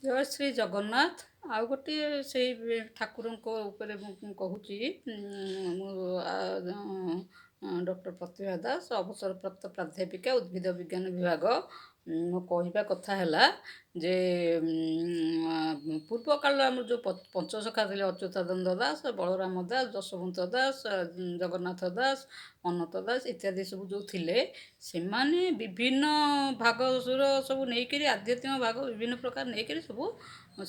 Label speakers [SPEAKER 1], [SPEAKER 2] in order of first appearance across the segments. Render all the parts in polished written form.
[SPEAKER 1] ଜୟ ଶ୍ରୀ ଜଗନ୍ନାଥ। ଆଉ ଗୋଟିଏ ସେଇ ଠାକୁରଙ୍କ ଉପରେ ମୁଁ କହୁଛି। ମୁଁ ଡକ୍ଟର ପ୍ରତିଭା ଦାସ, ଅବସରପ୍ରାପ୍ତ ପ୍ରାଧ୍ୟାପିକା, ଉଦ୍ଭିଦ ବିଜ୍ଞାନ ବିଭାଗ। ମୋ କହିବା କଥା ହେଲା ଯେ ପୂର୍ବ କାଳରେ ଆମର ଯେଉଁ ପଞ୍ଚସଖା ଥିଲେ, ଅଚ୍ୟୁତାନନ୍ଦ ଦାସ, ବଳରାମ ଦାସ, ଯଶୋବନ୍ତ ଦାସ, ଜଗନ୍ନାଥ ଦାସ, ଅନନ୍ତ ଦାସ ଇତ୍ୟାଦି ସବୁ ଯେଉଁ ଥିଲେ, ସେମାନେ ବିଭିନ୍ନ ଭାଗର ସବୁ ନେଇକରି, ଆଧ୍ୟାତ୍ମିକ ଭାଗ ବିଭିନ୍ନ ପ୍ରକାର ନେଇକରି ସବୁ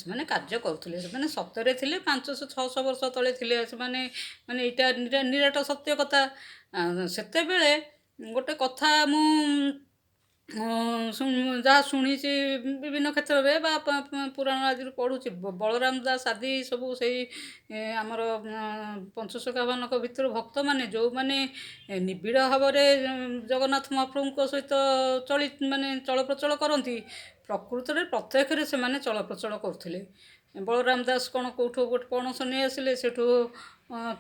[SPEAKER 1] ସେମାନେ କାର୍ଯ୍ୟ କରୁଥିଲେ। ସେମାନେ ସତରେ ଥିଲେ, 500 600 ବର୍ଷ ତଳେ ଥିଲେ ସେମାନେ। ମାନେ ଏଇଟା ନିରାଟ ସତ୍ୟ କଥା। ସେତେବେଳେ ଗୋଟେ କଥା ମୁଁ ଯାହା ଶୁଣିଛି ବିଭିନ୍ନ କ୍ଷେତ୍ରରେ ବା ପୁରାଣ ଆଦିରୁ ପଢ଼ୁଛି, ବଳରାମ ଦାସ ଆଦି ସବୁ ସେଇ ଆମର ପଞ୍ଚସଖାମାନଙ୍କ ଭିତରୁ ଭକ୍ତମାନେ, ଯେଉଁମାନେ ନିବିଡ଼ ଭାବରେ ଜଗନ୍ନାଥ ମହାପ୍ରଭୁଙ୍କ ସହିତ ଚଳି ମାନେ ଚଳପ୍ରଚଳ କରନ୍ତି, ପ୍ରକୃତରେ ପ୍ରତ୍ୟକ୍ଷରେ ସେମାନେ ଚଳପ୍ରଚଳ କରୁଥିଲେ। ବଳରାମ ଦାସ କ'ଣ କେଉଁଠୁ ଗୋଟେ ପଣସ ନେଇ ଆସିଲେ, ସେଠୁ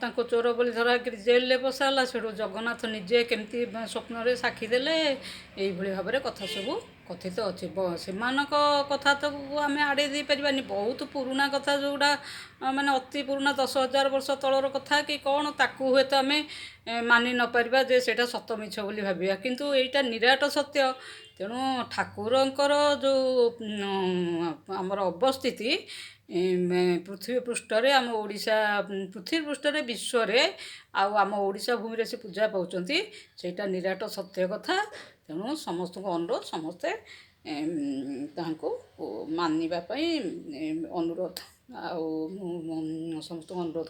[SPEAKER 1] ତାଙ୍କୁ ଚୋର ବୋଲି ଧରା ହେଇକରି ଜେଲରେ ବସା ହେଲା। ସେଠୁ ଜଗନ୍ନାଥ ନିଜେ କେମିତି ସ୍ୱପ୍ନରେ ସାକ୍ଷୀ ଦେଲେ, ଏଇଭଳି ଭାବରେ କଥା ସବୁ କଥିତ ଅଛି। ସେମାନଙ୍କ କଥା ତ ଆମେ ଆଡ଼େଇ ଦେଇପାରିବାନି। ବହୁତ ପୁରୁଣା କଥା ଯେଉଁଗୁଡ଼ା, ମାନେ ଅତି ପୁରୁଣା, 10,000 ବର୍ଷ ତଳର କଥା କି କ'ଣ, ତାକୁ ହୁଏତ ଆମେ ମାନି ନପାରିବା ଯେ ସେଇଟା ସତ ମିଛ ବୋଲି ଭାବିବା, କିନ୍ତୁ ଏଇଟା ନିରାଟ ସତ୍ୟ। ତେଣୁ ଠାକୁରଙ୍କର ଯେଉଁ ଆମର ଅବସ୍ଥିତି ପୃଥିବୀ ପୃଷ୍ଠରେ, ଆମ ଓଡ଼ିଶା ପୃଥିବୀ ପୃଷ୍ଠରେ, ବିଶ୍ୱରେ ଆଉ ଆମ ଓଡ଼ିଶା ଭୂମିରେ ସେ ପୂଜା ପାଉଛନ୍ତି, ସେଇଟା ନିରାଟ ସତ୍ୟ କଥା। ତେଣୁ ସମସ୍ତଙ୍କୁ ଅନୁରୋଧ, ସମସ୍ତେ ତାଙ୍କୁ ମାନିବା ପାଇଁ ଅନୁରୋଧ। ଆଉ ମୁଁ ସମସ୍ତଙ୍କୁ ଅନୁରୋଧ।